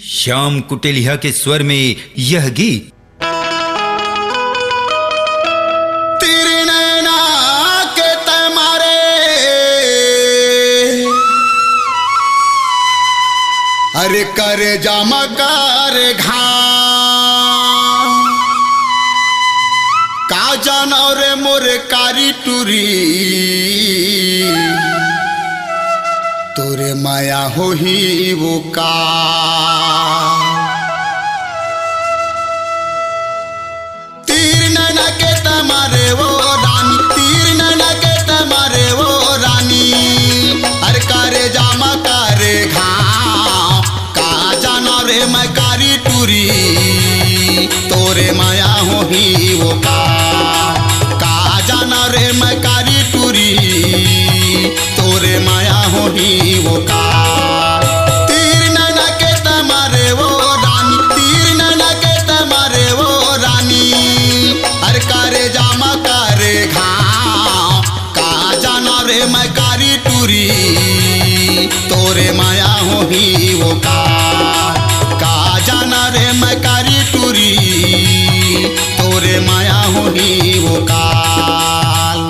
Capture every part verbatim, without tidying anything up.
श्याम कुटेलिया के स्वर में यह गीत। तीर नैना के तमारे, अरे करे जामा कर घाम, का जानो रे मोर कारी टूरी, तोरे माया होही वो का। तीर नैना के तमारे वो रानी, तीर नैना के तमारे वो रानी, अरे करे जामा करे घाम, का जाना रे मैं कारी टूरी, तोरे माया होही वो का, का जाना रे मैं कारी टूरी, तोरे माया होही वो का। तीर नैना के तमारे वो रानी, तीर नैना के तमारे वो रानी, अरे करे जामा करे घाम, का जाना रे मैं कारी टूरी, तोरे माया होही वो का, का जाना रे मैं कारी टूरी, तोरे माया होही वो काल।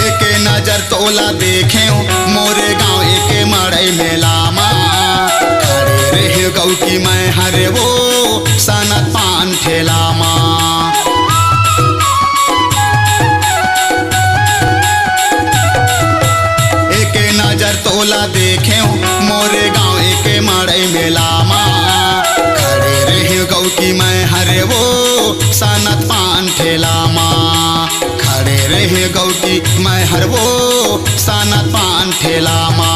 एके नजर तोला देखेंव मोरे गांव एके मड़ई मेला मा। खड़े रहे गौ की मैं हरे वो सनत पान ठेला मा। एके नजर तोला देखेंव मोरे गांव एके मड़ई मेला मा। खड़े रहे गौ की मैं हरे वो सनत पान ठेला मा। खड़े रहे गौ की मैं हर वो सनत पान ठेला मा।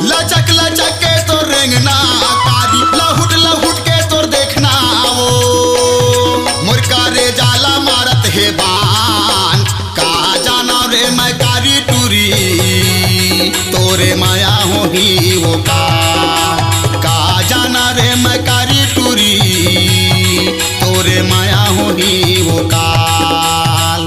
लचक लचक के तोर रेंगना कारी, लहुट लहुट के तोर देखना वो। मोर करे जाला मारत हे बान, का जाना रे मैं कारी टूरी, तोरे माया होही वो का। का जाना रे मैं कारी टूरी, तोरे माया होही वो काल।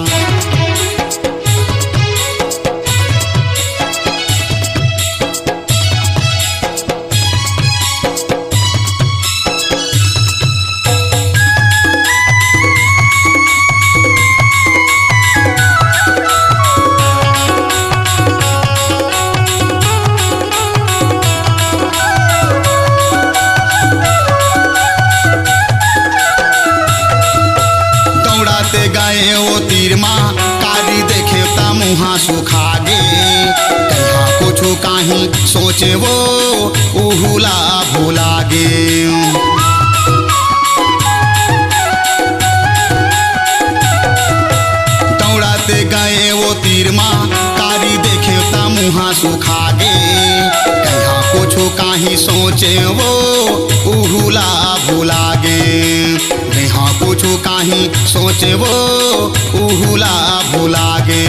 दौड़ाते गए वो तीर मा, कारी देखे त मुहा सुखा गे। कहिया कुछु काहीं सोचे वो, उहुला भुला गे। दौड़ाते गए वो तीर मा, कारी देखे त मुहा सुखा गे। कहिया कुछु काहीं सोचे वो, उहुला भुला गे। कहिया कुछु काहीं सोचे वो, उहुला भुला गे।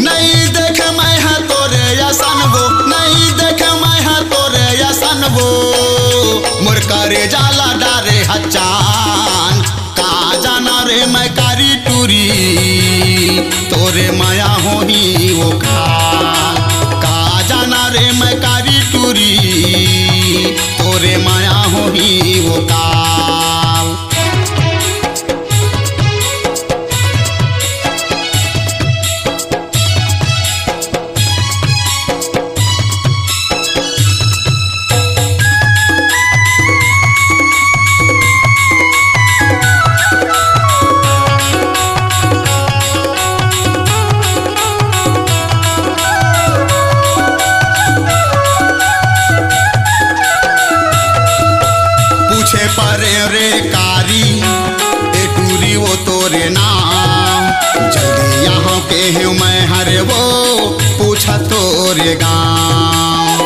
नहीं देखे मैं ह तोरे असन वो, नहीं देखे मैं ह तोरे असन वो। मोर करे जाला डारे हचान, का जाना रे मैं कारी टूरी, तोरे माया होही वो का। का जाना रे मैं कारी टूरी, तोरे माया होही वो काल। पूछे परे रे कारी, ए टूरी वो तोरे नाम। जल्दी यहाँ के हूँ मैं हरे वो, पूछा तोरे गाँव।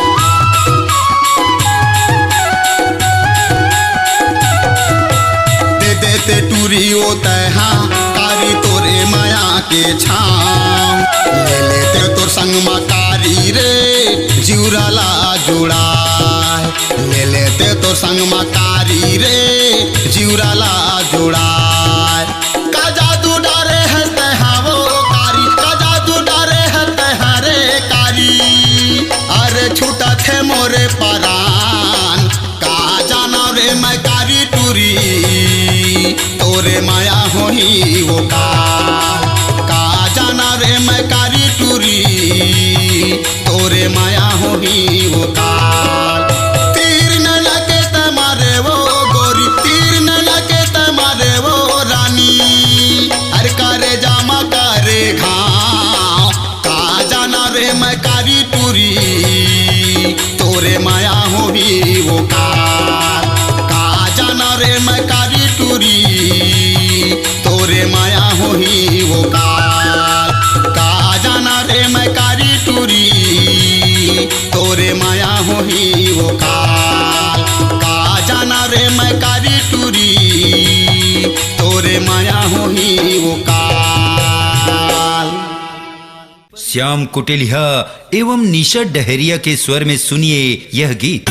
दे दे ते टूरी ओ तैहा कारी तोरे माया के छाँव। ले लेते तोर संग मा कारी रे जिउरा ला जुड़ाय। ले लेते तोर संग मा कारी रे जिउरा ला जुड़ाय। का जादू डारे हस तैहा वो कारी, का जादू डारे हस तैहा रे कारी। अरे छूटत हे मोरे परान, का जानव रे मैं कारी टूरी, तोरे माया होही वो काल। का जानव रे मैं कारी टूरी, तोरे माया होही वो काल। तीर नैना के तैं मारे वो गोरी, तीर नैना के तैं मारे वो रानी। अरे करे जामा करे घाव, का जानव रे मैं कारी टूरी, तोरे माया होही वो काल। का जानव रे मैं कारी टूरी, तोरे माया होही वो काल। का जानव रे मैं कारी टूरी, तोरे माया होही वो काल। का जानव रे मैं कारी टूरी, तोरे माया होही वो काल। श्याम कुटेलिहा एवं निशा डहरिया के स्वर में सुनिए यह गीत।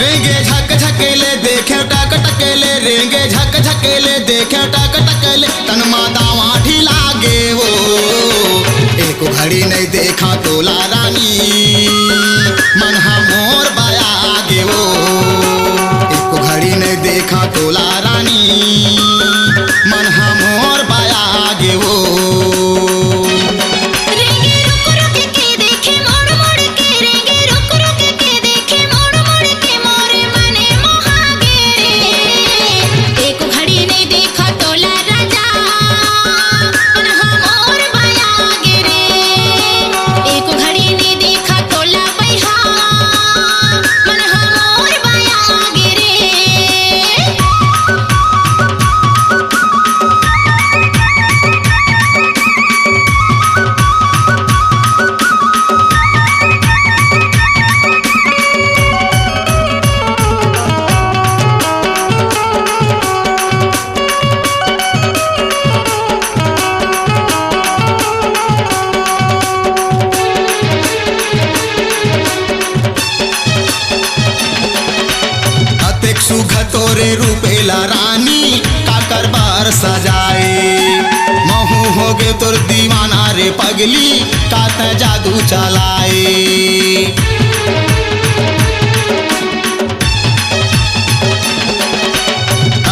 रेंगे झक झकेले देखे टक टकेले, रेंगे झक झकेले देखे टक टकेले, तन मा दावा ढिला गे वो। एको घड़ी नहीं देखा तोला रानी, मन हा मोर बया गे वो। एको घड़ी नहीं देखा तोला रानी, मन हा मोर बया गे वो। रेंगे रुक रुक के देखे मोड़ मोड़ के, रेंगे रुक रुक के देखे मोड़ मोड़ के, मोरे मने मोहा गे रे। एको घड़ी नहीं देखा तोला राजा, मन हा मोर बया गे रे। एको घड़ी नहीं देखा तोला बैहा, मन हा मोर बया गे रे। अतेक सुघर तोरे रूपेला रानी, काकर बार सजाए। महू होगे तोर दीवाना रे पगली, का तैं जादू चलाए।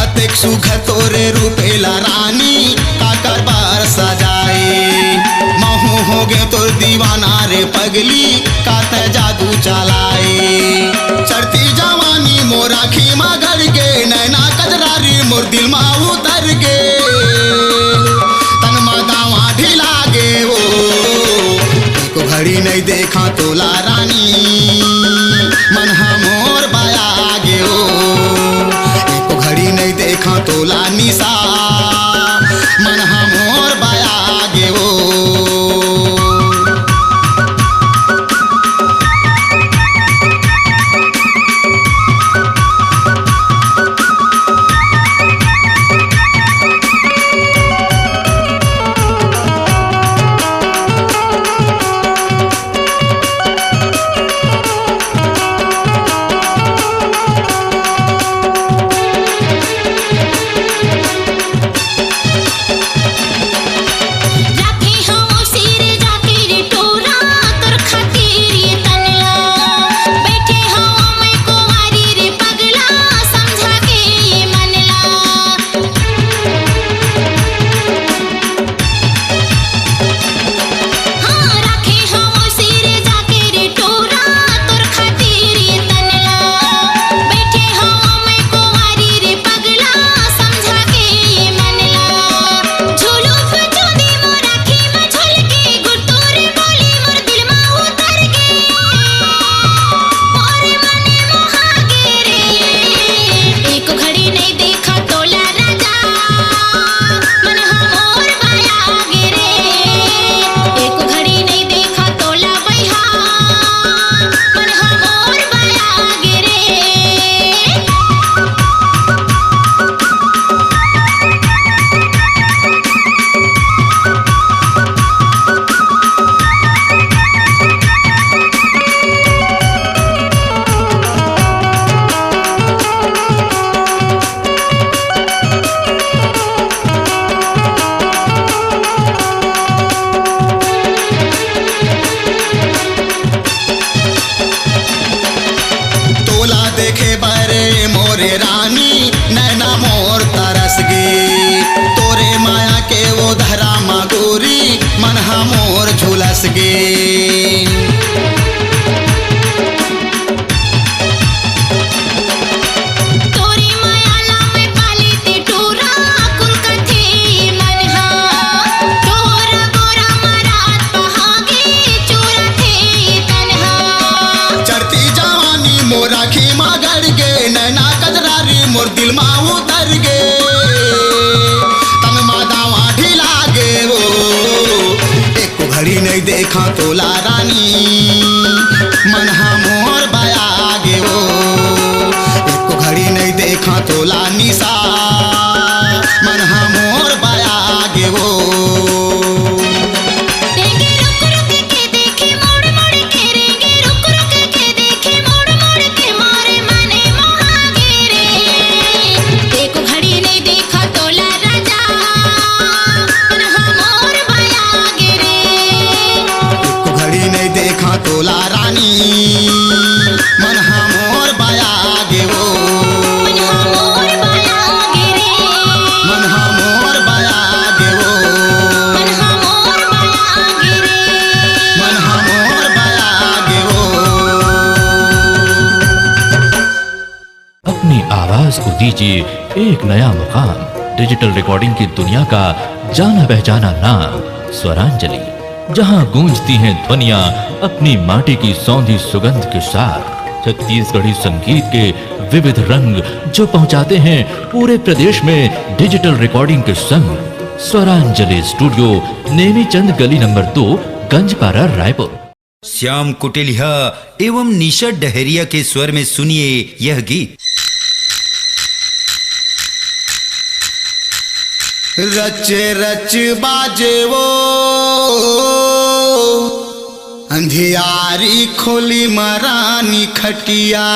अतेक सुघर तोरे रूपेला रानी, काकर बार सजाए। महू होगे तोर दीवाना रे पगली, का तैं जादू चलाए। चढ़ती जवानी मोर आँखी मा गड़ गे, नैना कजरारी मोर दिल मा उतर गे। तन मा दावा ढिला गे वो, एको घड़ी नहीं देखा तोला रानी, मन हा मोर बया गे वो। एको घड़ी नहीं देखा तोला निशा, मन हा मोर बया गे वो। गे। तोरी मया ला मैं पाली ते टूरा, कुल कथे मन हा। तोरा गोरा मरात पहागे, चूरा थे तन हा। चढ़ती जवानी मोरा खीमा गड़ गे, नैना कजरारी मोर दिल मा उतर गे। तन मा दावा ढिला गे वो, एको घड़ी नहीं देखा तोला रानी, मन हा मोर बया गे वो। एको घड़ी नहीं देखा तोला निशा, मन हा मोर बया गे वो। रेंगे रुक रुक के देखे मोड़ मोड़ के, रेंगे रुक रुक के देखे मोड़ मोड़ के, मोरे मने मोहा गे रे। एको घड़ी नहीं देखा तोला राजा, मन हा मोर बया गे रे। एको घड़ी नहीं देखा तोला रानी, मन हा मोर बया गे वो। मन हा मोर बया गे रे। मन हा मोर बया गे वो। मन हा मोर बया गे रे। मन हा मोर बया गे वो। अपनी आवाज को दीजिए एक नया मुकाम। डिजिटल रिकॉर्डिंग की दुनिया का जाना पहचाना नाम स्वरांजलि, जहां गूंजती हैं ध्वनियां अपनी माटी की सौंधी सुगंध के साथ। छत्तीसगढ़ी संगीत के विविध रंग जो पहुंचाते हैं पूरे प्रदेश में डिजिटल रिकॉर्डिंग के संग। स्वरांजलि स्टूडियो, नेमीचंद गली नंबर दो, गंजपारा, रायपुर। श्याम कुटिलिया एवं निशा डहरिया के स्वर में सुनिए यह गीत। रच रच बाजे वो अंधियारी खोली मरानी खटिया।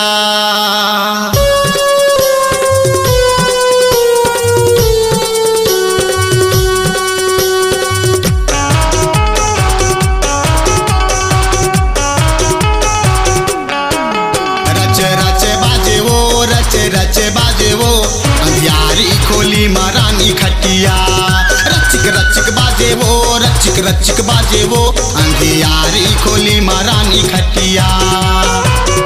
रच रच बाजे वो, रच रच बाजे वो, अंधियारी खोली मरानी खटिया। रचिक रचिक बाजे वो, रचिक रचिक बाजे वो, अंधियारी खोली मरानी खटिया।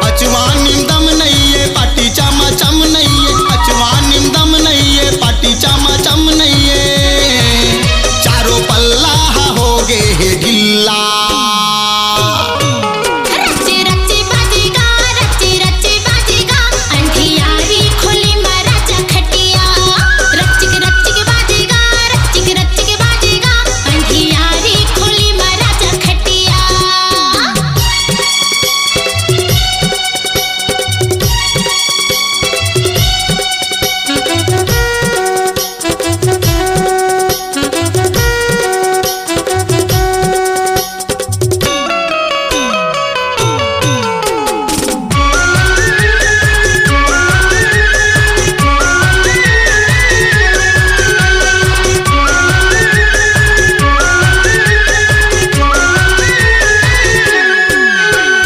अचवा निमदम नइये, पाटी चमा चम नइये, अचवा निमदम नइये, पाटी चमा चम नइये। चारों पल्ला हा हो गे हे ढिल्ला। रच रच बाजेगा, रच रच बाजेगा, अंधियारी खोली मा राजा खटिया। रचिक रचिक बाजेगा, रचिक रचिक बाजेगा, अंधियारी खोली मा राजा खटिया।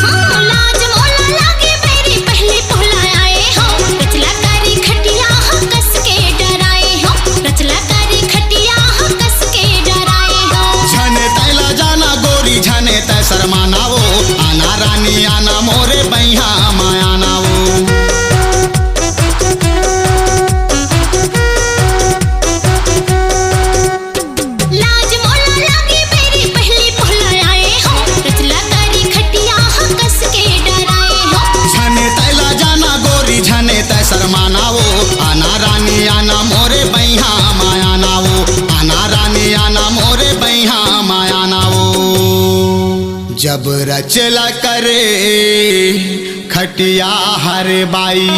हाँ, लाज मोला लागे बैरी, पहली पोहला आए हो। रचला कारी खटिया हो, कस के डराए हो। रचला कारी खटिया हो, कस के डराए हो। झने तैला जाना गोरी, झने तै शर्माना वो। आना रानी आना मोरे बैहा मा आना वो। लाज मोला लागे बैरी, पहली पोहला आए हो। रचला कारी खटिया हो, कस के डराए हो। झने तैला जाना गोरी, झने तै शर्माना वो। आना रानी आना मोरे बैहा मा आना वो। आना रानी आना मोरे बैहा मा आना वो। जब रचला करे खटिया हर बाई,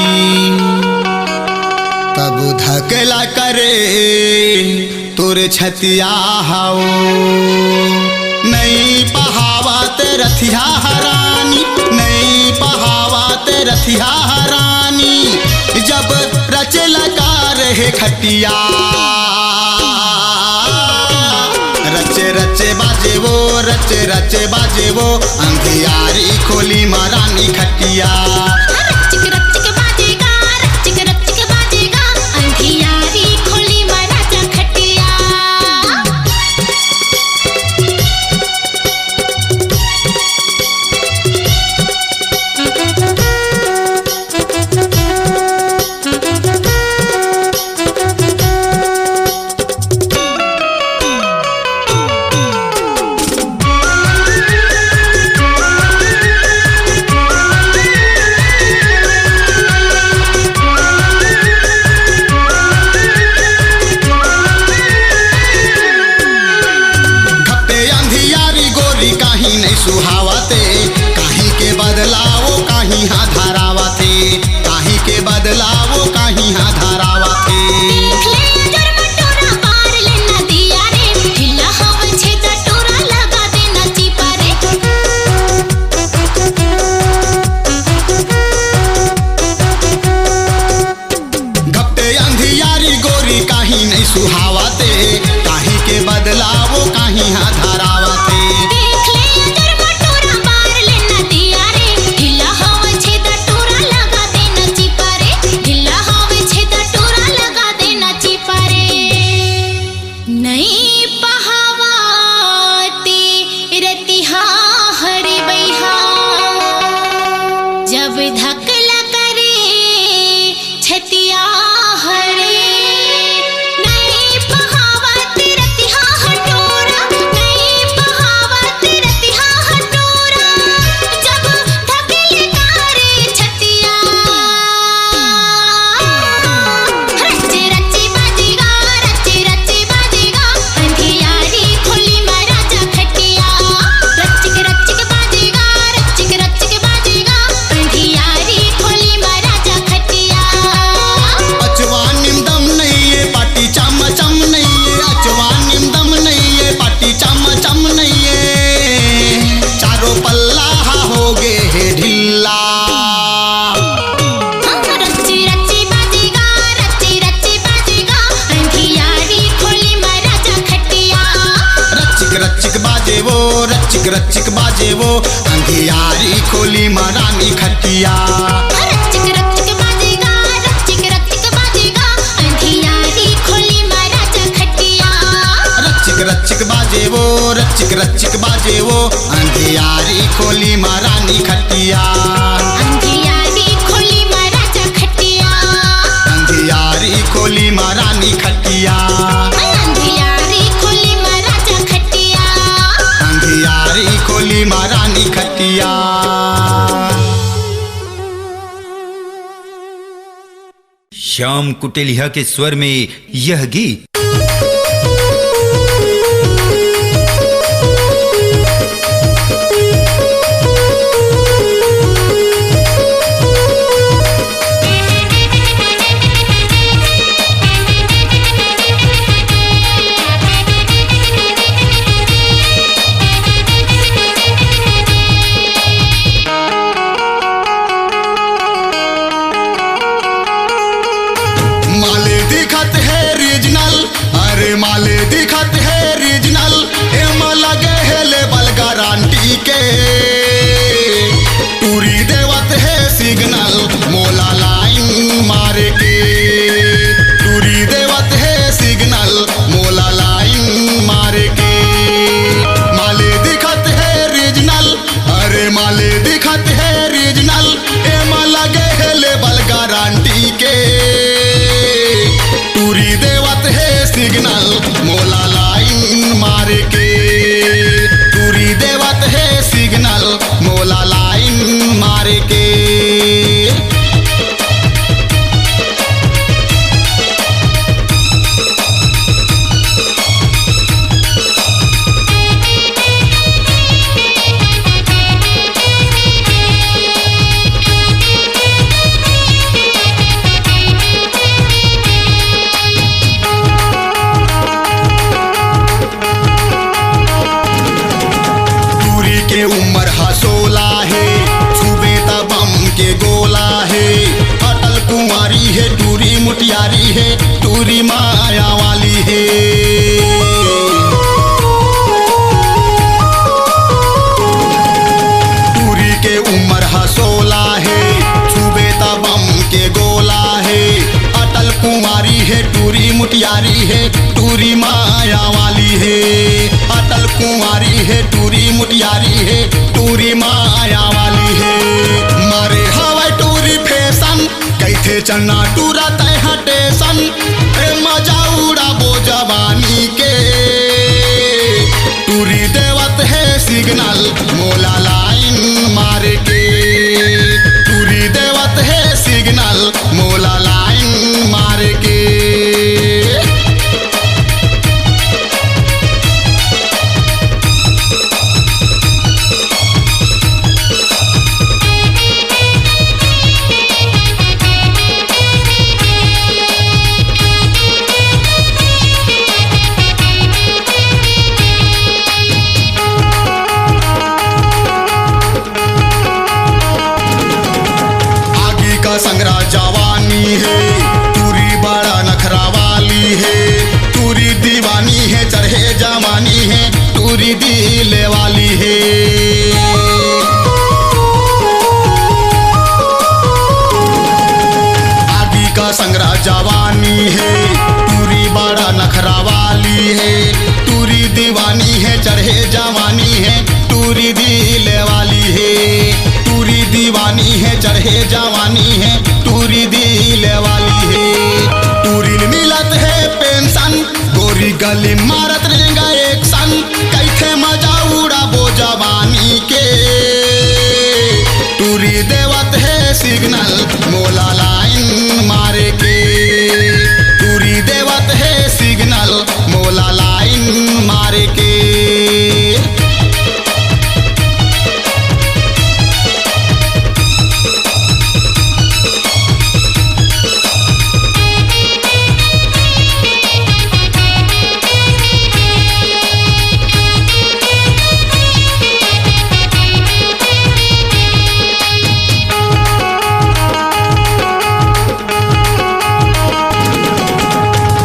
तब धकला करे तोर छतिया हव। नई पहावत रथिया हरानी, नई पहावत रथिया हरानी, जब रचला का रहे खटिया। रच रच बाजे वो, रच रच बाजे वो, अंधियारी खोली मा रानी खटिया। रचिक रचिक बाजेगा, रचिक रचिक बाजेगा, अंधियारी खोली मा राजा खटिया। सुहावते। काहीं के बदला वो काहीं हा धरावते, काहीं के बदला वो काहीं हा धरावते। देख ले अजर मटोरा पार ले नदिया रे, ढीला हवे छेदा टोरा लगा देना चिपा रे। घपटे अंधियारी गोरी काहीं नहीं सुहावते, काहीं के बदला वो काहीं हा धरावते। देख ले अजर मटोरा पार ले नदिया रे, ढीला हवे छेदा टोरा लगा देना चिपा रे, ढीला हवे छेदा टोरा लगा देना चिपा रे। नई पहावती रतिहा हरे बइहा, जब धकला करे छतिया हरे। नई पहावती रतिहा हटोरा, नई पहावती रतिहा हटोरा, जब धकला करे छतिया। रच्ची रच्ची बाजेगा, रच्ची रच्ची बाजेगा, अंधियारी खोली मा राजा खटिया। रच्चिक रच्चिक बाजेगा, रच्चिक रच्चिक बाजेगा, अंधियारी खोली मा राजा खटिया। अचवा निम दम नइये, पाटी चम चम नइये, अचवा निम दम नइये, पाटी चम चम नइये, चारों पल्ला हा होगे हे ढिल्ला। हाँ, रच्ची रच्ची बाजेगा, रच्ची रच्ची बाजेगा, अंधियारी खोली मा राजा खटिया। रच्चिक रच्चिक बाजे वो, रच्चिक रच्चिक बाजे वो, अंधियारी खोली मा रानी खटिया। रच्चिक रच्चिक बाजेगा, रच्चिक रच्चिक बाजेगा, अंधियारी खोली मा राजा खटिया। रच्चिक रच्चिक बाजे वो, रच्चिक रच्चिक बाजे वो, अंधियारी खोली मा रानी खटिया। अंधियारी खोली मा राजा खटिया। अंधियारी खोली मा रानी खटिया। अंधियारी खोली मा राजा खटिया। अंधियारी खोली मा रानी खटिया। श्याम कुटेलिया के स्वर में यह गीत। माले दिखत हे रीजनल, अरे माले दिखत हे रीजनल, एमा लगे हे लेबल गारंटी के। टूरी देवत हे सिग्नल मोला लाइन मारे के, टूरी देवत हे सिग्नल मोला लाइन मारे के। माले दिखत हे रीजनल, अरे माले दिखत हे रीजनल, एमा लगे हे लेबल गारंटी के। टूरी देवत हे सिग्नल मोला लाइन मारे के, टूरी देवत हे सिग्नल मोला लाइन मारे के। टूरी के उम्र ह सोला हे, छुबे त बम के गोला हे। अटल कुंवारी हे, टूरी मुटियारी हे, टूरी माया वाली हे। टूरी के उम्र ह सोला हे, छुबे त बम के गोला हे। अटल कुंवारी हे, टूरी मुटियारी हे, टूरी माया वाली हे। अटल कुंवारी हे, टूरी मुटियारी हे, टूरी माया वाली हे। मारे हवय टूरी फैशन, कहिथे चलना टूरा तैं ह टेसन। ए मजा उड़ाबो जवानी के। टूरी देवत हे सिग्नल मोला लाइन मारे के, टूरी देवत हे सिग्नल मोला लाइन मारे के। ए जवानी हे टूरी दिल वाली हे, टूरी दीवानी हे, चढ़े जवानी हे टूरी दिल वाली हे। टूरी मिलत हे पेंशन, गोरी गली मारत रेंगा एक्शन, कैथे मजा उड़ाबो जवानी के। टूरी देवत हे सिग्नल मोला लाइन मारे के, टूरी देवत हे सिग्नल मोला लाइन मारे के।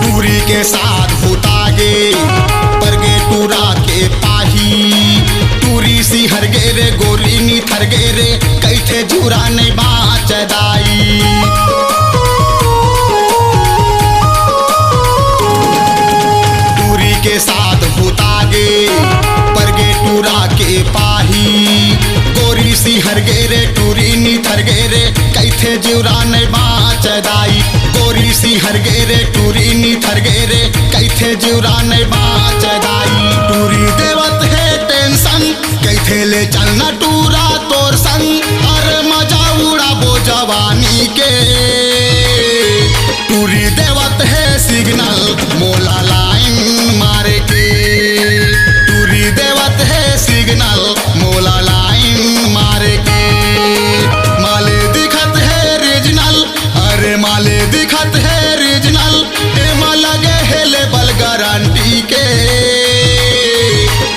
टूरी के साथ भूता गे, पर गे टूरा के पाही। टूरी सिहर गे रे, गोरी निथर गे रे, कैथे जुरा नहीं बाँच दाई। टूरी के साथ भूता गे, पर गे टूरा के पाही। गोरी सिहर गे रे, टूरी निथर गे रे, कैथे जुरा नहीं बाँच दाई। गोरी सिहर गे रे, टूरी निथर गे रे, कैथे जुरा नहीं बाँच दाई। टूरी देवत हे टेंशन, कैथे ले चलना टूरा तोर संग, अरे मजा उड़ाबो जवानी के। टूरी देवत हे सिग्नल मोला लाइन मारे के, टूरी देवत हे सिग्नल मोला लाइन मारे के। माले दिखत हे रीजनल, अरे माले दिखत हे रीजनल, एमा लगे हे लेबल गारंटी के।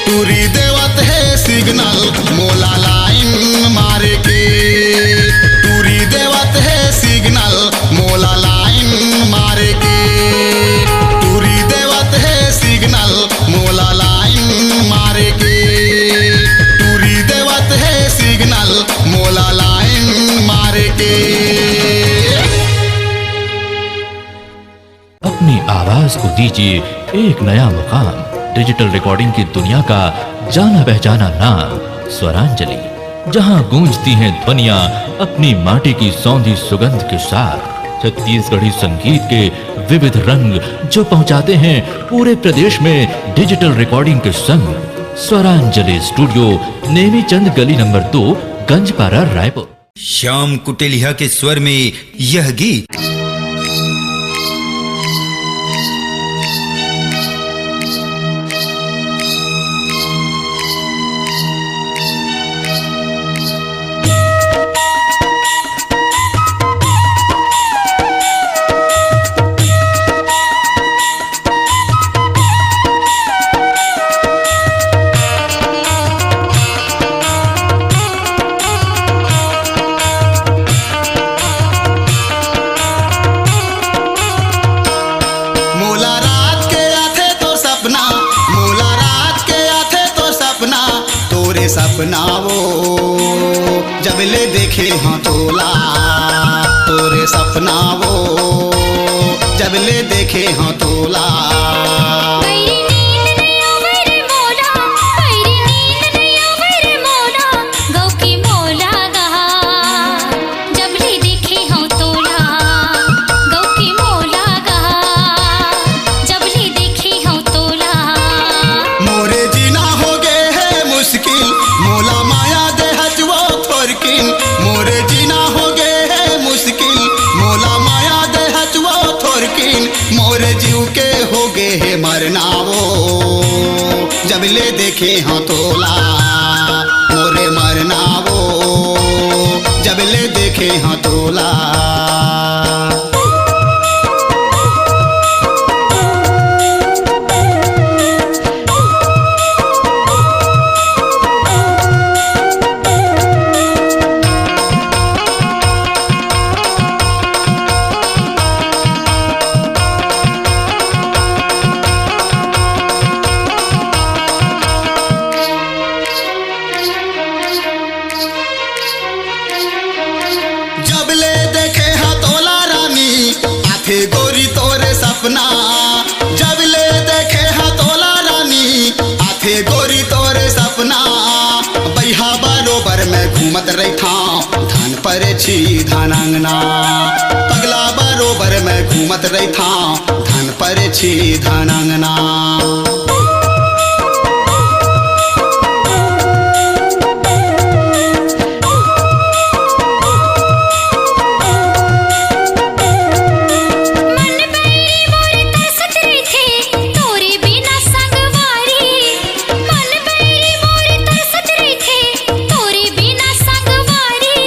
टूरी देवत हे सिग्नल मोला लाइन मारे के, टूरी देवत हे सिग्नल मोला लाइन मारे के, टूरी देवत हे सिग्नल मोला लाइन मारे के, टूरी देवत हे सिग्नल मोला लाइन मारे के। अपनी आवाज को दीजिए एक नया मुकाम। डिजिटल रिकॉर्डिंग की दुनिया का जाना पहचाना नाम स्वरांजलि, जहां गूंजती हैं ध्वनियां अपनी माटी की सौंधी सुगंध के साथ। छत्तीसगढ़ी संगीत के विविध रंग जो पहुंचाते हैं पूरे प्रदेश में डिजिटल रिकॉर्डिंग के संग। स्वरांजलि स्टूडियो, नेमीचंद गली नंबर दो, गंजपारा, रायपुर। श्याम कुटेलिया के स्वर में यह गीत। मोला रात के आथे तोर सपना, मोला रात के आथे तोर सपना, तोरे सपना वो जब ले देखे हाँ तोला, तोरे सपना वो जब ले देखे हाँ तोला। बैरी नींद नइ आवय रे मोला, बैरी नींद नइ आवय रे मोला, गौ की मोला गहा। जब ले देखे हौं तोला, गौ की मोला गहा। जब ले देखे हौं तोला। मोरे जीना हो गे हे मुश्किल, मोला माया दे हचवो थोरकिन। मोरे जीना हो गे हे मुश्किल, मोला माया दे हचवो थोरकिन। मोरे जीव के हो गे हे मरना वो, जब ले देखे हौं तोला। मोरे मरना वो, जब ले देखे हौं तोला। जब ले देखे हा तोला रानी, घूमत रहिथां धन परछी धन अंगना। पगला बरोबर मैं घूमत रहिथां धन परछी धन अंगना। मन बैरी मोर तरसत रहिथे, तोरे बिना संगवारी। मन बैरी मोर तरसत रहिथे, तोरे बिना संगवारी।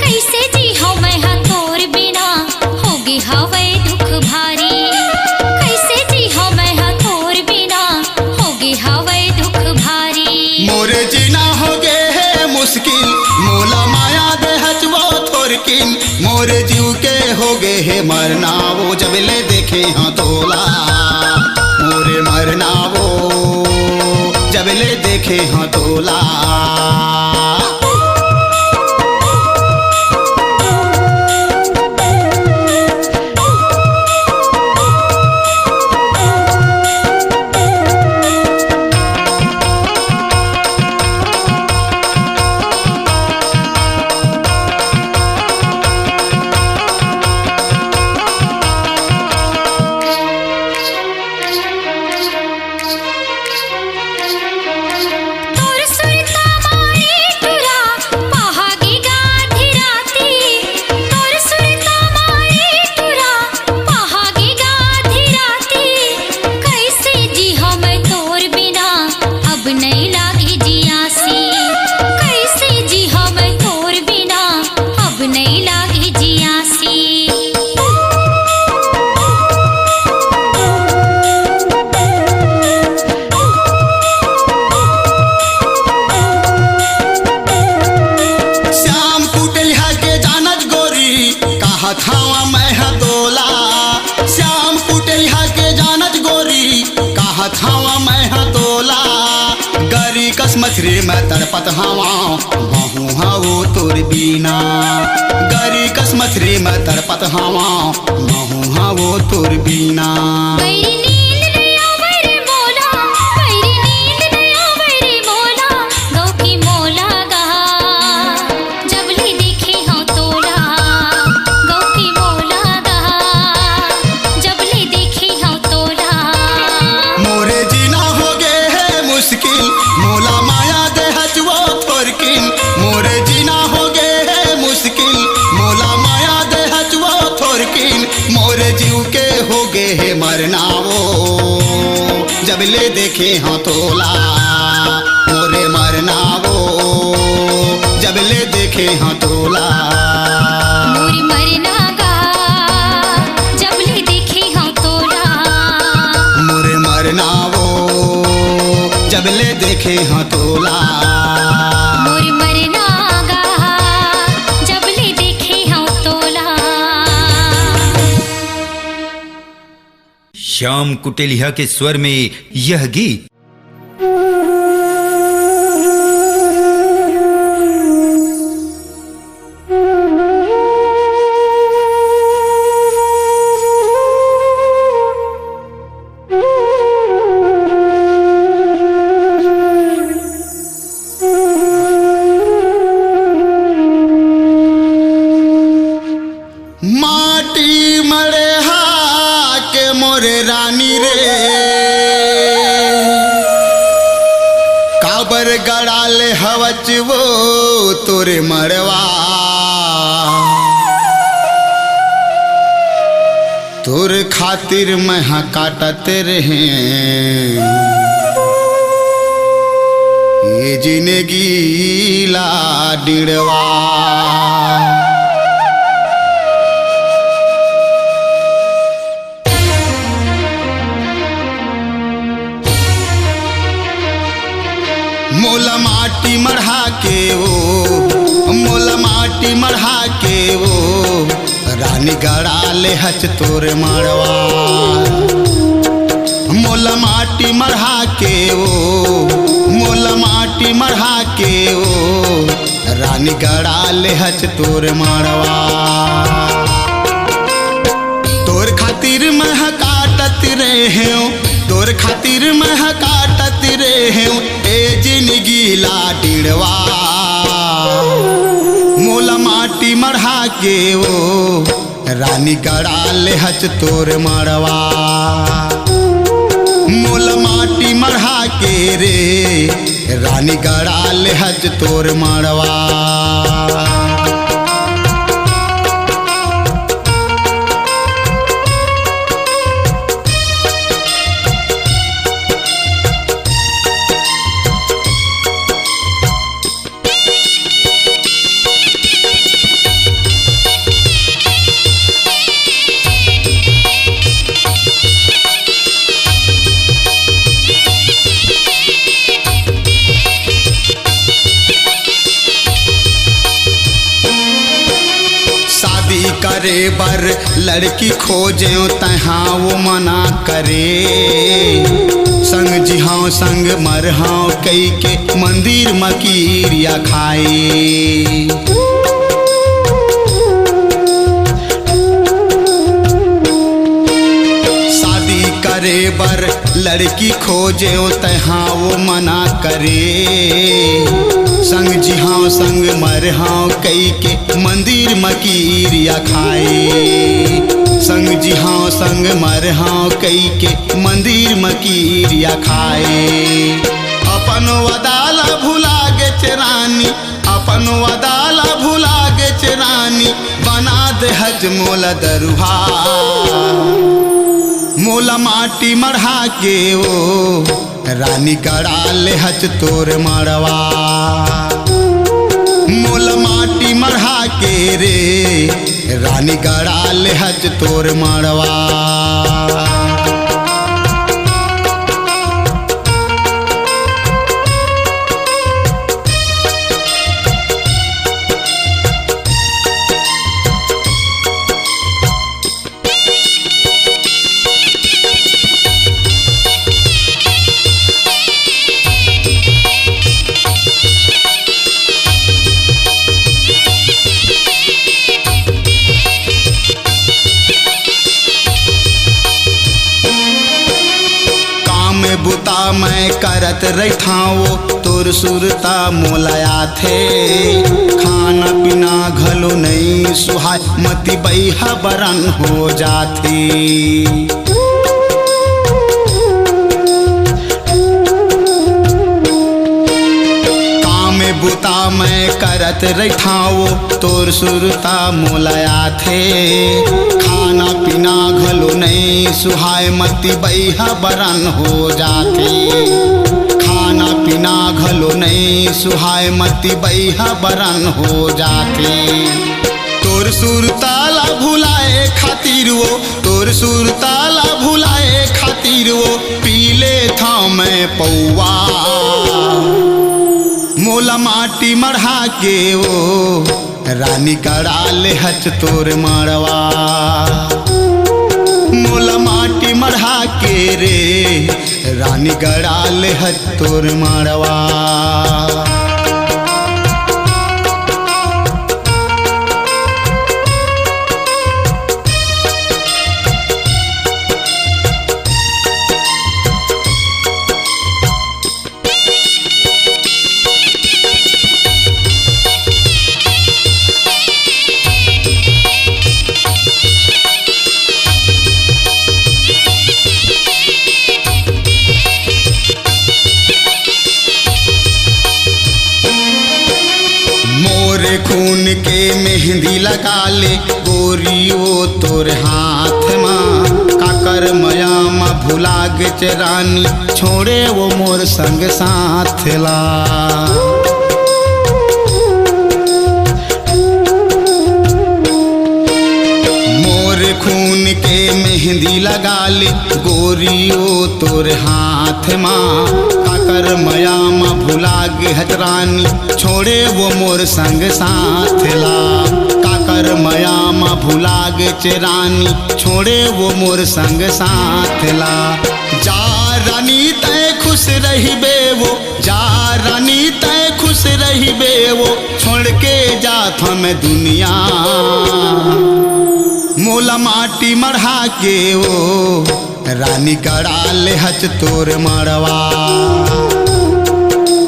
कइसे जीहंव मैं ह तोर बिना, होगे हवय दुख भारी। कइसे जीहंव मैं ह तोर बिना, होगे हवय दुख भारी। मोर जीना होगे हे मुश्किल, मोला माया देहच वो थोरकिन। मोर जीव के होगे हे मरना वो, जब ले देखे हंव तोला। मोरे मरना वो, जब ले देखे हंव तोला। तोर सुरता मारे टुरा, पहागे गा आधी राती। तोर सुरता मारे टुरा, पहागे गा आधी राती। कइसे जीहंव मैं तोर बिना, अब नइ लागे जियासी। कइसे जीहंव मैं तोर बिना, अब नइ लागे जियासी। श्याम कुटेलिहा के जानच गोरी, कहत हंव मैं ह तोला। श्याम कुटेलिहा के जानच गोरी, कहत हंव मैं ह तोला। गरी कस मछरी मैं तड़पत हंव, महूं ह वो तोर बिना। गरी कस मछरी मैं तड़पत हंव, महूं ह वो तोर बिना। बैरी नींद नइ आवय रे मोला, बैरी नींद नइ आवय रे मोला, गऊ की मोला गा। जब ले देखे हंव तोला, गऊ की मोला गा। जब ले देखे हंव तोला। मोरे जीना होगे हे मुश्किल, मोला माया देहच वो थोरकिन। मोरे जीना होगे हे मुश्किल, मोला माया देहच वो थोरकिन। मोरे जीव के होगे हे मरना वो, जब ले देखे हंव तोला। मोरे मरना वो, जब ले देखे हंव तोला। मोरे मरना गा, जब ले देखे हंव तोला। मोरे मरना वो, जब ले देखे हंव तोला। मोरे मरना गा, जब ले देखे हंव तोला। श्याम कुटेलिहा के स्वर में यह गीत। माटी मड़हा के मोरे रानी रे, काबर गड़ा ले हवच वो तोरे मड़वा। तोर खातिर मैं हा काटत रहें ये जिंदगी ला डिड़वा। मोला माटी मढ़ा के वो, मोला माटी मढ़ा के वो, रानी गड़ा ले हच तोर मड़वा। मोला माटी मढ़ा के वो, मोला माटी मढ़ा के वो, रानी गड़ा ले हच तोर मड़वा। तोर खातिर मैं ह काटत रहेंव, तोर खातिर मैं ह काटत रहेंव, ए जिंदगी ला डिड़वा। मढ़ा के ओ रानी गड़ा लेहच तोर मड़वा। मोला माटी मढ़ा के रे रानी गड़ा लेहच तोर मड़वा। शादी करे बर लड़की खोजेव, तहाँ वो मना करे। संग जिहाव संग मरहाव कई के मंदिर म किरिया खाए। शादी करे बर लड़की खोजेव, तहाँ वो मना करे। संग जिहाव संग मरहाव कई के मंदिर म किरिया खाए। संग जिहाव संग मरहाव कई के मंदिर म किरिया खाए। अपन वदा ला भुला गेच रानी, अपन वदा ला भुला गेच रानी, बना देहच मोला दरुहा। मोला माटी मढ़ा के ओ रानी गड़ा लेहच तोर मड़वा। मोला माटी मढ़ा के रे रानी गड़ा लेहच तोर मड़वा। काम बुता मैं करत रहिथां वो, तोर सुरता मोला आथे। खाना पीना घलो नइ सुहाय, मती बइहा बरन हो जाथे। काम बुता मैं करत रहिथां वो, तोर सुरता मोला आथे। खाना पीना घलो नइ सुहाय, मती बइहा बरन हो जाथे। खाना पीना घलो नइ सुहाय, मती बइहा बरन हो जाथे। तोर सुरता ला भुलाए खातिर वो, तोर सुरता ला भुलाए खातिर वो, पी लेथां मैं पौवा। मोला माटी मढ़ा के ओ रानी गड़ा लेहच तोर मड़वा। मोला माटी मढ़ा के रे रानी गड़ा लेहच तोर मड़वा। मोर खून के मेहंदी लगा ले गोरी ओ तोर हाथ मा। काकर मया मा भुला गेच रानी, छोड़े वो मोर संग साथ ला। मोर खून के मेहंदी लगा ले गोरी ओ तोर हाथ मा। काकर मया मा भुला गेच रानी, छोड़े वो मोर संग साथ ला। काकर मया मा भुला गेच रानी, छोड़े वो मोर संग साथ ला। जा रानी तैं खुश रहिबे वो, जा रानी तैं खुश रहिबे वो, छोड़ के जाथंव मैं दुनिया। मोला माटी मढ़ा के ओ रानी गड़ा लेहच तोर मड़वा।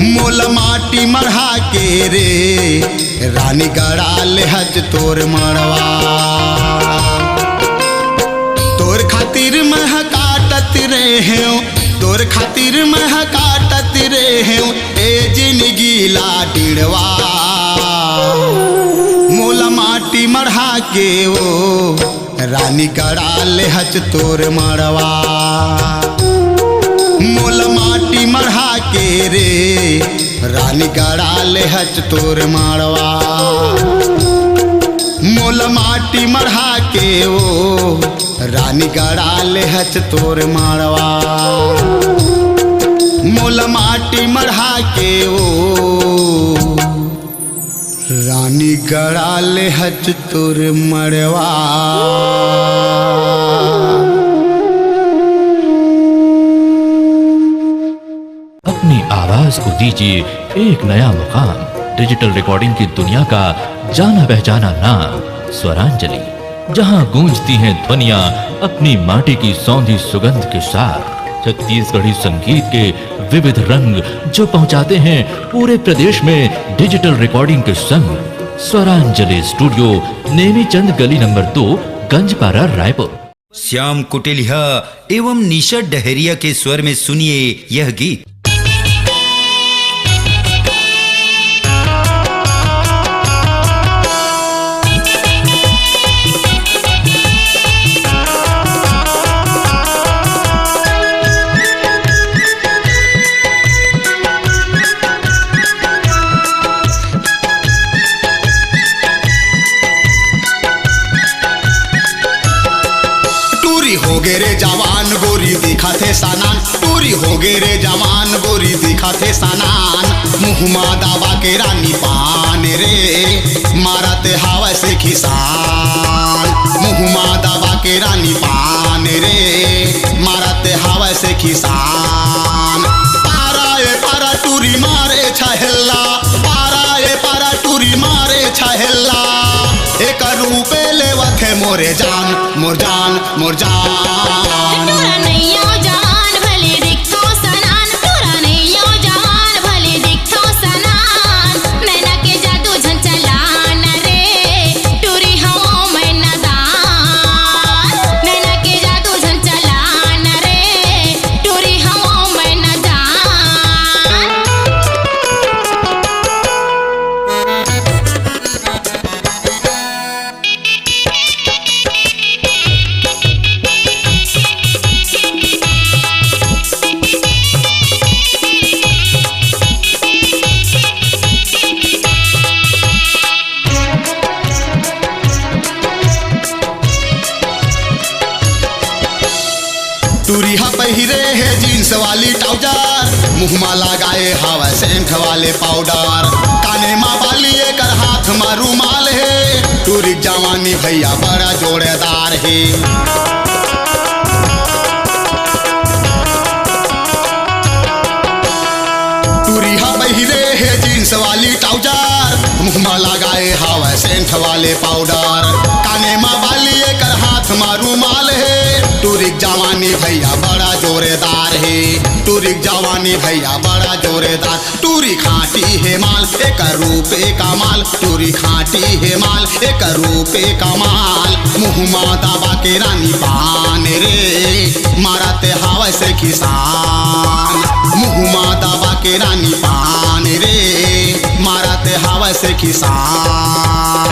मोला माटी मढ़ा के रे रानी गड़ा लेहच तोर मड़वा, तोर खातिर मैं ह काटत रेहेंव, तोर खातिर मैं ह काटत रेहेंव, ए जिनगी ला डिड़वा। मोला माटी मढ़ा के ओ रानी गड़ा लेहच तोर मड़वा, मोला माटी मढ़ा के रे, रानी गड़ा लेहच तोर मड़वा, मोला माटी मढ़ा के ओ रानी गड़ा लेहच तोर मड़वा, मोला माटी मढ़ा के ओ रानी गड़ा लेहच तोर मड़वा। अपनी आवाज को दीजिए एक नया मुकाम। डिजिटल रिकॉर्डिंग की दुनिया का जाना पहचाना नाम स्वरांजलि, जहां गूंजती हैं ध्वनियां अपनी माटी की सौंधी सुगंध के साथ। छत्तीसगढ़ी संगीत के विविध रंग जो पहुंचाते हैं पूरे प्रदेश में डिजिटल रिकॉर्डिंग के संग। स्वरांजलि स्टूडियो, नेमीचंद गली नंबर दो, गंजपारा, रायपुर। श्याम कुटिलिहा एवं निशा डहरिया के स्वर में सुनिए यह गीत। टूरी होगे रे जवान, गोरी दिखत हे सनान। टूरी होगे रे जवान, गोरी दिखत हे सनान। मुँह मा दबा के रानी पान रे, मारत हवस खिसान। मुँह मा दबा के रानी पान रे, मारत हवस खिसान। पारा ए पारा टूरी मारे छहेल्ला, पारा ए पारा टूरी मारे छहेल्ला। एकर रूपे लेवत हे मोरे जान, मोर जान, मोर जान। टूरा नैया जान भले दिखथो सनान, टूरा नैया जान भले दिखथो सनान। नैना के जादू झन चलान रे, टूरी हवं मैं नदान। नैना के जादू झन चलान रे, टूरी हवं मैं नदान। टूरी हा पहिरे हे जींस वाली ट्राउजर, मुँह मा लगाए हवय सेंट वाले पाउडर। काने मा बाली एकर हाथ मा रुमाल हे, टूरी के जवानी भैया बड़ा जोरदार हे। टूरी हा पहिरे हे जींस वाली ट्राउजर, मुँह मा लगाए हवय सेंट वाले पाउडर। काने मा बाली एकर हाथ मा रुमाल हे। टूरी के जवानी भैया बड़ा जोरदार हे, टूरी के जवानी भैया बड़ा जोरदार। टूरी खाटी हे माल, एकर रूपे कमाल। टूरी खाटी हे माल, एकर रूपे कमाल। मुँह मा दबा के रानी पान रे, मारत हवस खिसान। मुँह मा दबा के रानी पान रे, मारत हवस खिसान।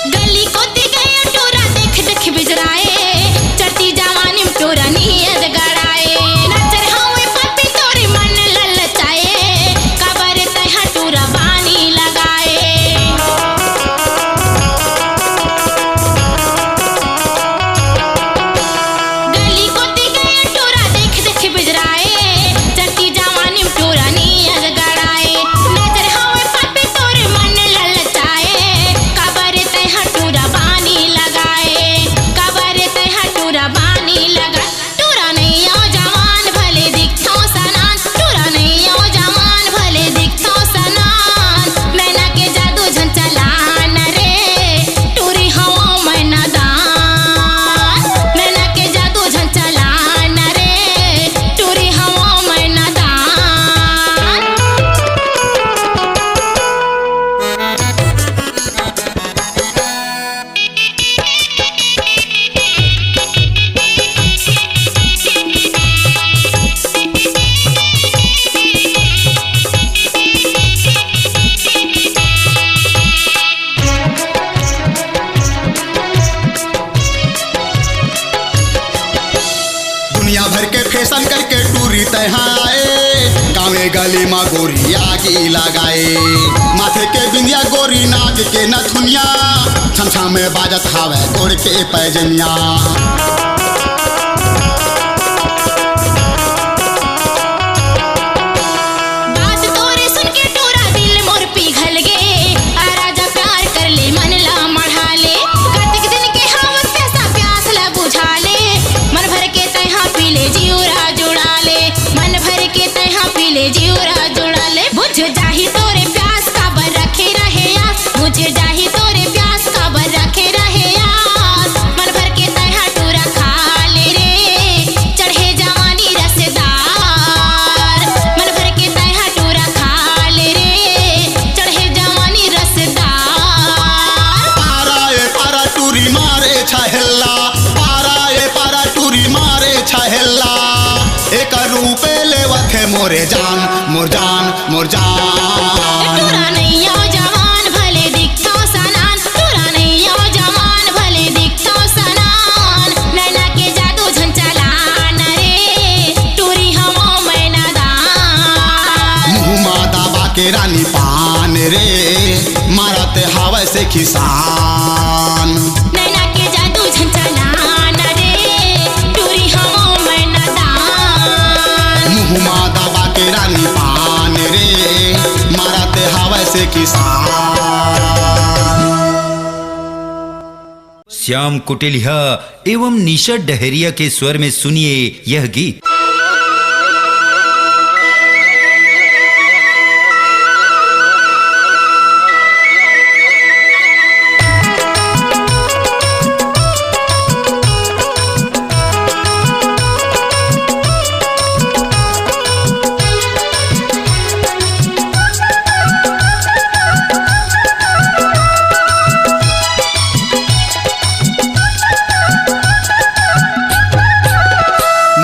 गली कोती गए टूरा देख देख बिजराए, चढ़ती तैहा आए गाँवे गली मा गोरी आगी लगाए, माथे के बिंदिया गोरी नाक के नथुनिया, छम छम बाजत हावय गोड़ के पैजनिया। बात तोरे सुन के टूरा दिल मोर पिघल गे। आ राजा प्यार कर ले, मन ला मढ़ा ले। कतिक दिन के हवस प्यासा, प्यास ला बुझा ले। मन भर के तैहा पी ले, जिउरा जुड़ा ले। मन भर के तैहा पी ले, जिउरा जुड़ा ले। बुझ जाही तोरे प्यास, काबर रखे रहे आस। बुझ जाही तोरे प्यास, काबर रखे रहे आस। मन भर के तैहा टूरा खा ले रे, चढ़े जवानी रसदार। मन भर के तैहा टूरा खा ले रे, चढ़े जवानी रसदार। पारा ए पारा टूरी मारे छहेल्ला, पारा ए पारा टूरी मारे छहेल्ला। एक रूपे लेवत हे मोरे जान, मोर जान, मोर जान। टूरा नैया जवान भले दिखथव सनान, टूरा नैया जवान भले दिखथव सनान। नैना के जादू झन चला न रे, टूरी हवं मैं नादान। मुँह मा दबा के रानी पान रे, मारत हावय से किसान। नैना के जादू झन चला न रे, टूरी हवं मैं नादान। मुँह मा दबा के रानी पान रे, मारत हावय से किसान। श्याम कुटिलिहा एवं निशा डहरिया के स्वर में सुनिए यह गीत।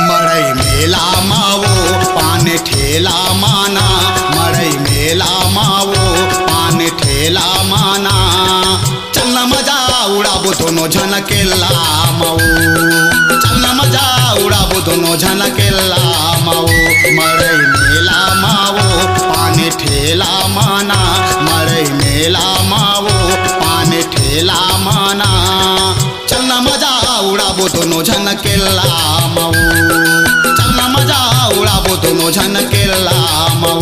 मड़ई मेला मा वो पान ठेला मा ना, मड़ई मेला मा वो पान ठेला मा ना। चल न मजा उड़ाबो दोनों झन के लामऊ, चल न मजा उड़ाबो दोनों झन के लामऊ। मड़ई मेला मा वो पान ठेला मा ना, मड़ई मेला मा वो पान ठेला मा ना। चल न मजा उड़ाबो दोनों झन के लामऊ, चल न मजा उड़ाबो दोनों झन के लामऊ।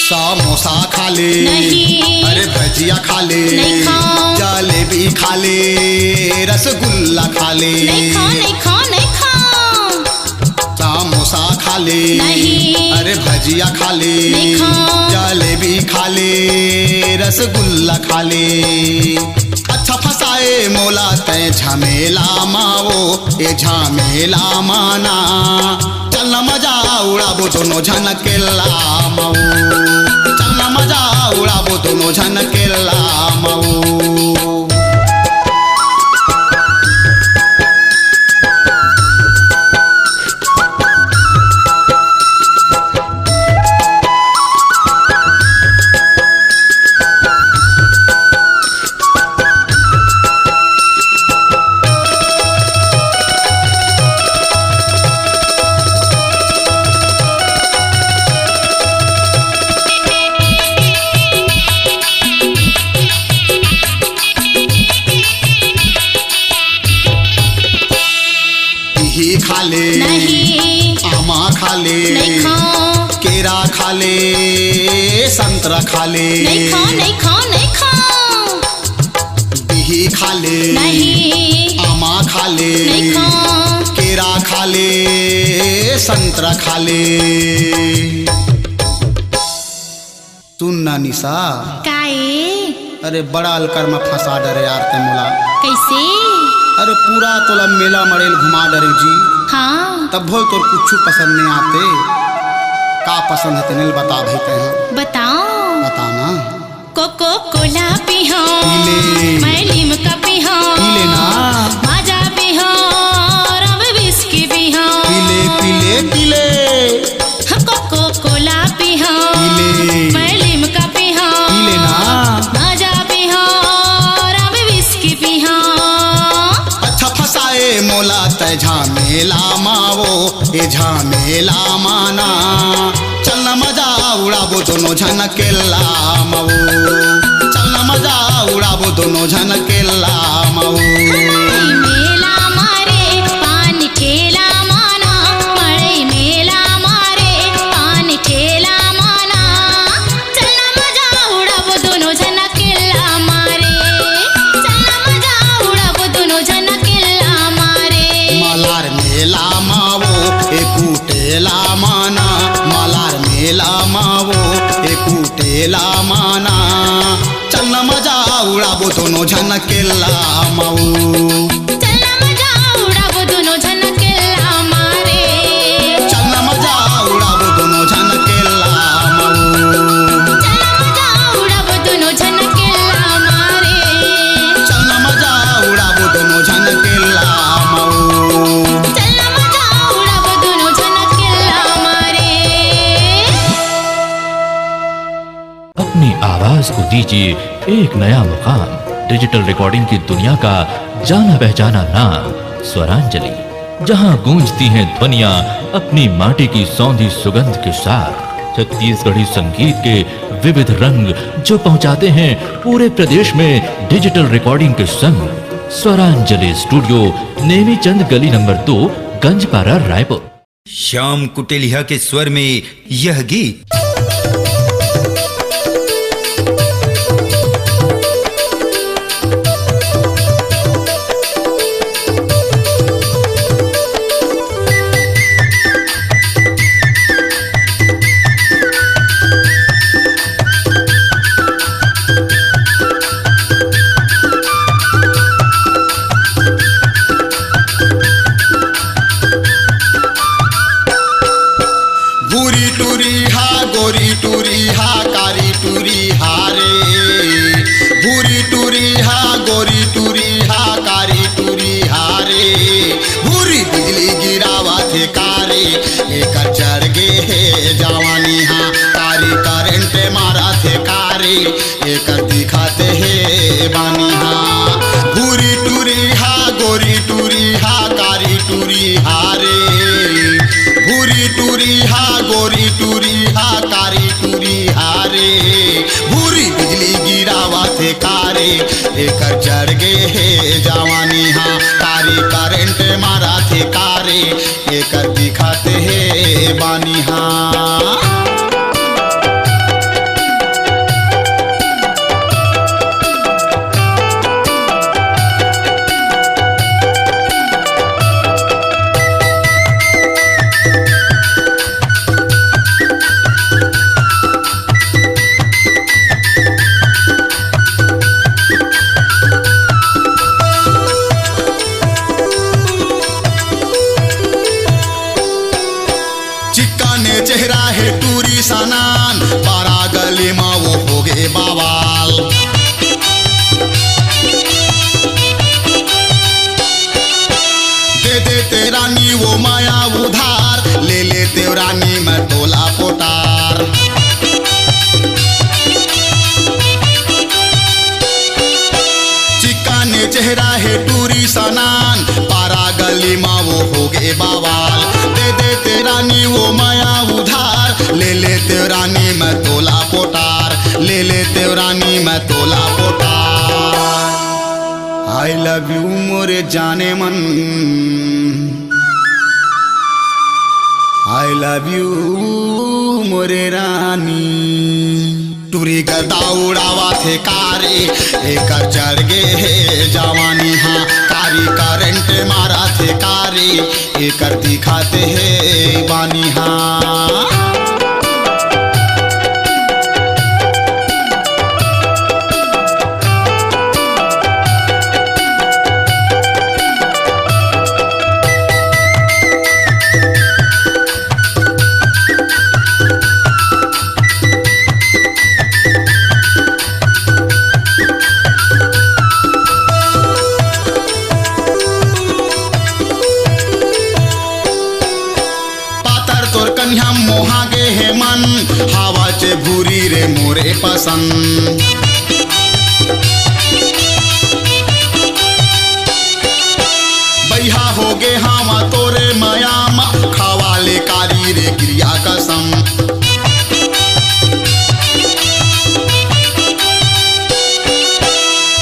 समोसा खा ले, नहीं। अरे भजिया खा ले, नहीं खाओ। जलेबी खा ले, रसगुल्ला खा ले। नहीं खाओ, नहीं खाओ, नहीं खाओ। समोसा खा ले, नहीं। अरे भजिया खा ले, नहीं खाओ। जलेबी खा ले, रसगुल्ला खा ले। अच्छा फसाए मोला तै झमेला मा वो, ए झमेला मा ना। चल न मजा उड़ाबो दोनों झन के लामऊ, चल न मजा उड़ाबो दोनों झन के लामऊ। बिही खा ले, नहीं। आमा खा ले, नहीं खाओ। केरा खा ले, संतरा खा ले। नहीं खाओ, नहीं खाओ, नहीं खाओ। बिही खा ले, नहीं। आमा खा ले, नहीं खाओ। केरा खा ले, संतरा खा ले। सुन ना निशा। काए? अरे बड़ा अलकर म फंसा डरे यार ते मोला। कैसे? अरे पूरा तोला मेला मड़ई ल घुमा डरेंव जी। हाँ। तभो ले तोर कुछु पसंद नइ आते। का पसंद हे तेन ल बता भई तैं ह। बताओ। बता ना। कोको कोला पीहूं, पी ले। मैं लिम्का पीहूं, पी ले ना। माजा पीहूं, अब विस्की पीहूं। पी ले, पी ले, पी ले। हाँ, कोको कोला पीहूं, पी ले। मैं लिम्का पीहूं, पी ले ना। माजा पीहूं, अब विस्की पीहूं। अच्छा फंसाए मोला तैं झमेला मा वो, ए झमेला मा ना। चल ना मजा उड़ाबो दोनों झन केला मा वो। चल ना मजा उड़ाबो दोनों झन केला मा वो। मड़ई मेला मा रे, पान ठेला मा ना। मड़ई मेला मा रे, पान ठेला मा ना। चल ना मजा उड़ाबो दोनों झन केला मा रे। चल ना मजा उड़ाबो दोनों झन केला मा रे। मलार मेला मा वो, ए कुटेला मा ना। मलार मेला मा वो, ए कुटेला मा ना। चल ना मजा उड़ाबो दोनों झन केला मा वो। चल ना मजा उड़ाबो दोनों झन केला मा रे। चल ना मजा उड़ाबो दोनों झन केला मा वो। चल ना मजा उड़ाबो दोनों झन केला मा रे। चल ना मजा उड़ाबो दोनों झन केला मा वो। चल ना मजा उड़ाबो दोनों झन केला मा रे। अपनी आवाज को दीजिए एक नया मुकाम। डिजिटल रिकॉर्डिंग की दुनिया का जाना पहचाना नाम स्वरांजलि, जहां गूंजती हैं ध्वनियां अपनी माटी की सौंधी सुगंध के साथ। छत्तीसगढ़ी संगीत के विविध रंग जो पहुंचाते हैं पूरे प्रदेश में डिजिटल रिकॉर्डिंग के संग। स्वरांजलि स्टूडियो, नेमीचंद गली नंबर दो, गंजपारा, रायपुर। श्याम कुटेलिया के स्वर में यह गीत। भूरी टूरी हा, गोरी टूरी हा, कारी टूरी हा रे। भूरी टूरी हा, गोरी टूरी हा, कारी टूरी हा रे। भूरी बिजली गिरावत हे का रे, एकर चढ़ गे हे जवानी हा। कारी करंट मारत हे का रे, एकर दिखत हे बानी हा। भूरी टूरी हा, गोरी टूरी हा, कारी टूरी हा रे। भूरी टूरी हा, गोरी टूरी हा, कारी टूरी हा रे। भूरी बिजली गिरावत हे का रे, एकर चढ़ गे हे जवानी हा। कारी करंट मारत हे का रे, एकर दिखत हे बानी हा। चिक्कन चेहरा हे टूरी सनान, पारा गली मा वो होगे बवाल। दे दे ते रानी वो माया उधार, ले ले ते रानी मैं तोला पोटार। चिक्कन चेहरा हे टूरी सनान, पारा गली मा वो होगे बवाल। दे दे ते रानी वो माया उधार, ले ले ते रानी मैं तोला पोटार, ले ले ते रानी मैं तोला पोटार। I love you मोरे जाने मन, I love you मोरे रानी। टूरी गदा उड़ावत हे का रे, एकर चढ़ गे हे जवानी हा। कारी करंट मारत हे का रे, एकर दिखत हे बानी हा। ए पसंद। बइहा होगे हावा तोरे मया म, खावा ले कारी रे किरिया कसम।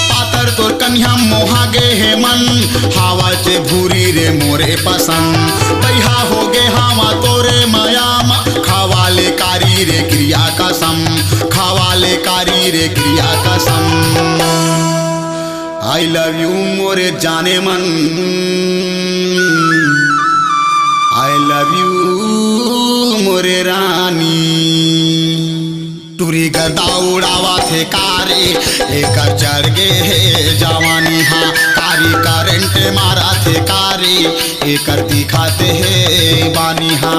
पातर तोर कनिहा मोहा गे हे मन, हावा चे भूरी रे मोरे पसंद। बइहा होगे हावा तोरे मया म, खावा ले कारी रे किरिया कसम, खावा ले कारी रे किरिया कसम। I love you मोरे जाने मन, I love you मोरे रानी। टूरी गदा उड़ावत हे कारी, एकर चढ़ गे हे जवानी हा। कारी करंट मारत हे कारी, एकर दिखाते हे बानी हा।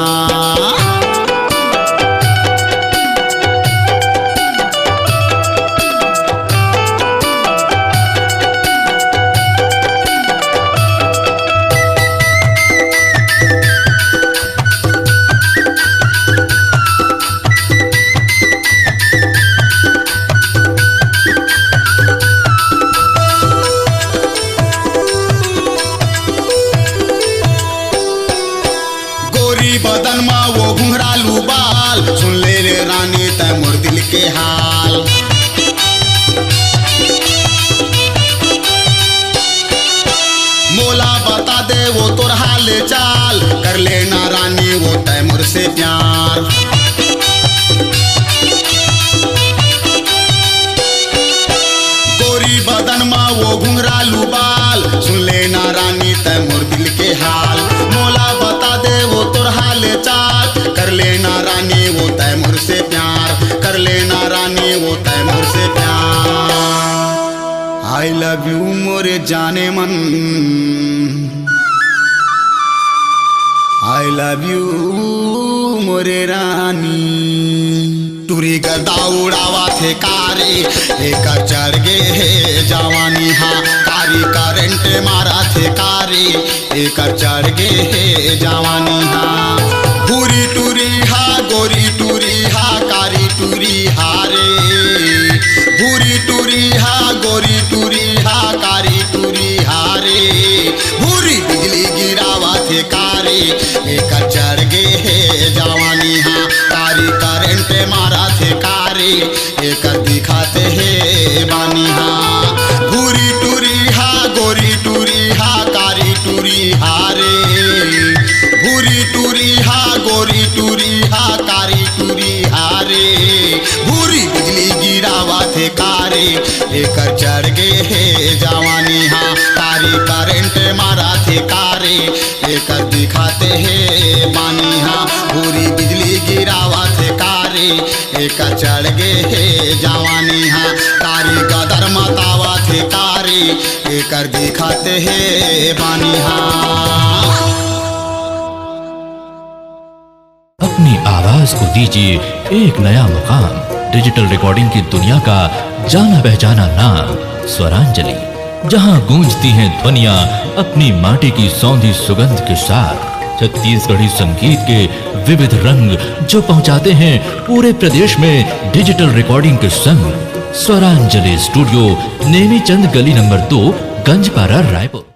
गोरी बदन मा वो घुंघरालू बाल, सुन ले रे रानी तै मोर दिल के हाल। मोला बता दे वो तोर हाल चाल, कर लेना रानी वो तै मोर से प्यार। गोरी बदन मा वो घुंघरालू बाल, सुन लेना रानी तै मोर दिल के हाल। मोला बता दे वो तोर हाल चाल, कर लेना रानी वो तै मोर से प्यार, कर लेना रानी वो तै मोर से प्यार। I love you मोरे जाने मन, I love you मोरे रानी। टूरी गदा उड़ावत हे कारी, एकर चढ़ गे हे जवानी हा। कारी करंट मारत हे कारी, एकर चढ़ गे हे जवानी हा। भूरी टूरी हा, गोरी टूरी हा, कारी टूरी हा रे। भूरी टूरी हा, गोरी टूरी हा, कारी टूरी हा रे। भूरी बिजली गिरावत हे कारी, एकर चढ़ गे हे जवानी हा। कारी करंट मारत हे कारी, एकर दिखाते हे बानी हा। भूरी टूरी हा, गोरी टूरी हा, कारी टूरी हा रे। भूरी टूरी हा, गोरी टूरी हा, कारी टूरी हा रे। भूरी बिजली गिरावत हे कारी, एकर चढ़ गे हे जवानी हा। कारी करंट मारत हे कारी, एकर दिखाते हे बानी हा। भूरी बिजली गिरावत हे कारी, एकर चढ़ गे हे जवानी हा। कारी गदर मतावत हे कारी, एकर दिखाते हे बानी हा। अपनी आवाज को दीजिए एक नया मुकाम। डिजिटल रिकॉर्डिंग की दुनिया का जाना पहचाना नाम स्वरांजलि, जहां गूंजती हैं ध्वनियां अपनी माटी की सौंधी सुगंध के साथ। छत्तीसगढ़ी संगीत के विविध रंग जो पहुंचाते हैं पूरे प्रदेश में डिजिटल रिकॉर्डिंग के संग। स्वरांजलि स्टूडियो, नेमीचंद गली नंबर दो, गंजपारा, रायपुर।